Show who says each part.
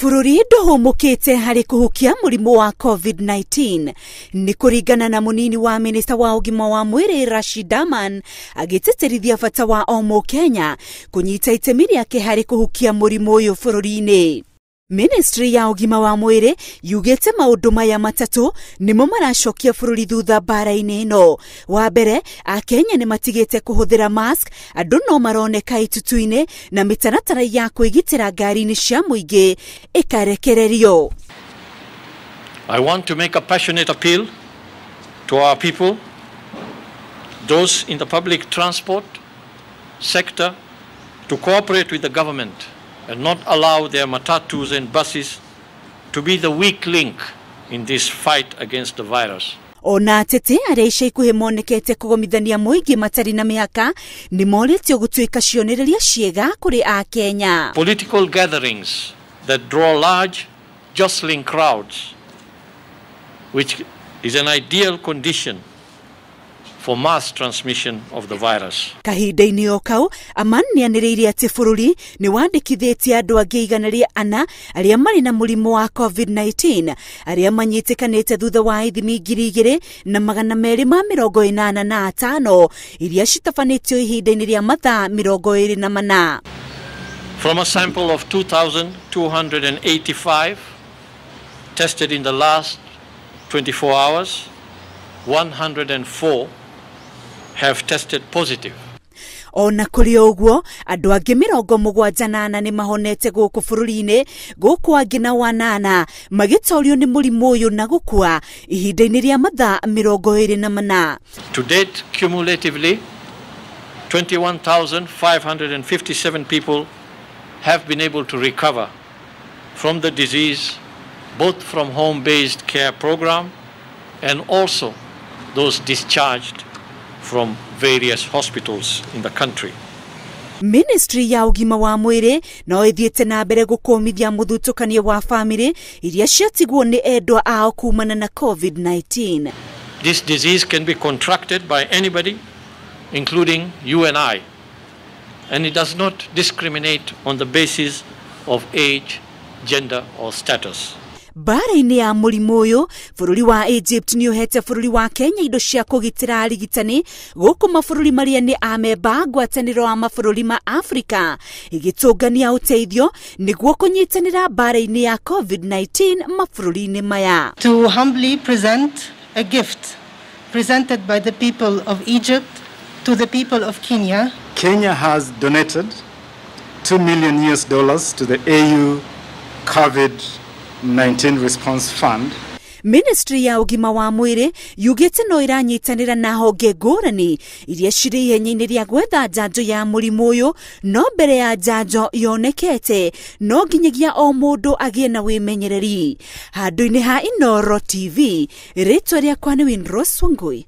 Speaker 1: Bũrũri ndũhũmũkĩte harĩ kũhukia mũrimũ wa COVID-19. Nĩ kũringana na mũnini wa minista wa ũgima wa mwĩrĩ Rashid Aman, agĩtĩtĩrithia bata wa o mũkenya kũnyita itemi rĩake harĩ kũhukia mũrimũ ũyũ bũrũri-inĩ. Ministry ya ũgima wa mwĩrĩ yugĩte maũndũ maya matatũ nĩmo maracokia bũrũri thutha mbara-inĩ ĩno. Wa mbere, akenya nĩ matigĩte kũhũthĩra mask, andũ no maroneka itutu-inĩ na mĩtaratara ya kwĩgitĩra ngari-inĩ cia mũingĩ ĩkarekererio.
Speaker 2: I want to make a passionate appeal to our people, those in the public transport sector, to cooperate with the government and not allow their matatus and buses to be the weak link in this fight against the virus.
Speaker 1: Ona ateti arĩa ica ikuhĩ monekete kũgomithania mũingĩ matarĩ na mĩhaka nĩ morĩtio gũtuĩka cionereria ciega kũrĩ akenya.
Speaker 2: Political gatherings that draw large, jostling crowds, which is an ideal condition for mass transmission of the virus.
Speaker 1: Kahinda-inĩ o kau, Aman nĩanĩrĩire atĩ bũrũri nĩ wandĩkithĩtie andũ angĩ 104 arĩa marĩ na mũrimũ wa COVID-19 arĩa manyitĩkanĩte thutha wa ithimi 2285 iria citabanĩtio ihinda-inĩ rĩa mathaa 24.
Speaker 2: From a sample of 2,285 tested in the last 24 hours, 104 have tested positive.
Speaker 1: Ona kũrĩ ũguo, andũ angĩ 74 nĩ mahonete gũkũ bũrũri-inĩ, gũkũ angĩ na 8 magĩtorio nĩ mũrimũ ũyũ na gũkua ihinda-inĩ rĩa mathaa 24.
Speaker 2: To date, cumulatively, 21,557 people have been able to recover from the disease, both from home-based care program and also those discharged from various hospitals in the country.
Speaker 1: Ministry ya ũgima wa mwĩrĩ no ĩthiĩte na mbere gũkũmithia mũthutũkanio wa famĩlĩ iria ciatigwo nĩ endwa ao kumana na COVID-19.
Speaker 2: This disease can be contracted by anybody, including you and I, and it does not discriminate on the basis of age, gender or status.
Speaker 1: Mbara-inĩ ya mũrimũ ũyũ, bũrũri wa Egypt nĩ ũhete bũrũri wa Kenya indo cia kũgitĩra arigitani gũkũ mabũrũri marĩa nĩ amemba ngwatanĩro wa mabũrũri ma Afrika ĩgĩtũngania ũteithio nĩguo kũnyitanĩra mbara-inĩ ya COVID-19 mabũrũri-inĩ maya.
Speaker 3: To humbly present a gift presented by the people of Egypt to the people of Kenya.
Speaker 4: Kenya has donated $2 million US to the AU COVID-19 Response Fund.
Speaker 1: Ministry ya ũgima wa mwĩrĩ yugĩte no ĩranyitanĩra na honge ngũrani iria cirĩ ihenya-inĩ rĩa gwetha njanjo ya mũrimũ ũyũ, no mbere ya njanjo yonekete no nginyagia o mũndũ agĩe na wĩmenyereri. Handũ-inĩ ha Inooro TV, rĩtwa rĩakwa nĩ Winrose Wangui.